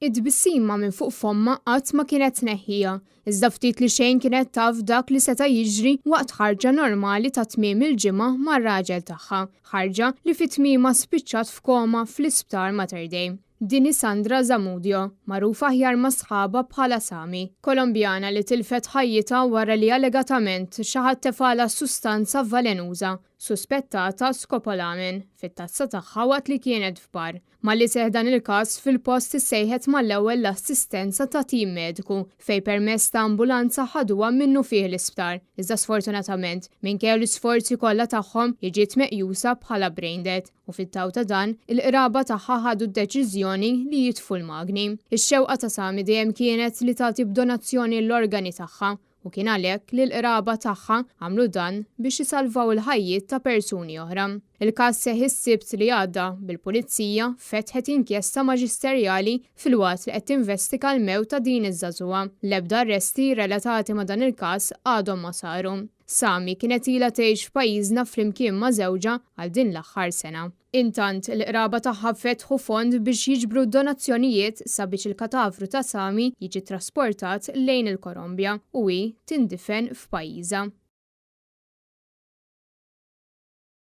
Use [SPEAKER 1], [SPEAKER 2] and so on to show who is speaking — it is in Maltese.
[SPEAKER 1] It-tbissima minn fuq fommha qatt ma kienet tneħħiha, iżda ftit li xejn kienet taf dak li seta' jiġri waqt ħarġa normali ta' tmiem il-ġimgħa mar-raġel tagħha, ħarġa li fi tmiemha spiċċat f'koma fl-Isptar Mater Dei. Din hi Sandra Zamudio, magħrufa aħjar ma' sħabha bħala Sami, Kolombjana li tilfet ħajjitha wara li allegatament xi ħadd tefgħalha sustanza valenuża, suspettata skopolamin, fit-tazza tagħha waqt li kienet f'bar. Malli seħħ dan il-każ, fil-post issejħet mal-ewwel l-assistenza ta' tim mediku, fejn permezz ta' ambulanza ħaduha minnufih l-isptar. Iżda sfortunatament, minkejja l-isforzi kollha tagħhom, hi ġiet meqjusa bħala brain dead u fid-dawl ta' dan, il-qraba tagħha ħadu d-deċiżjoni li jitfu l-magni. Ix-xewqa ta' Sami dejjem kienet li tagħti b'donazzjoni l-organi tagħha u kien għalhekk li l-qraba tagħha għamlu dan biex isalvaw il-ħajjiet ta' persuni oħra. Il-każ seħħ is-Sibt li għadda, bil-Pulizija fetħet inkjesta maġisterjali filwaqt li qed tinvestiga l-mewt ta' din iż-żagħżugħa. L-ebda arresti relatati ma' dan il-każ għadhom ma saru. Sami kienet ilha tgħix f'pajjiżna flimkien ma' żewġha għal din l-aħħar sena. Intant, il-qraba tagħha fetħu fond biex jiġbru donazzjonijiet sabiex il-katavru ta' Sami jiġi trasportat lejn il-Kolombja u hi tindifen f'pajjiżha.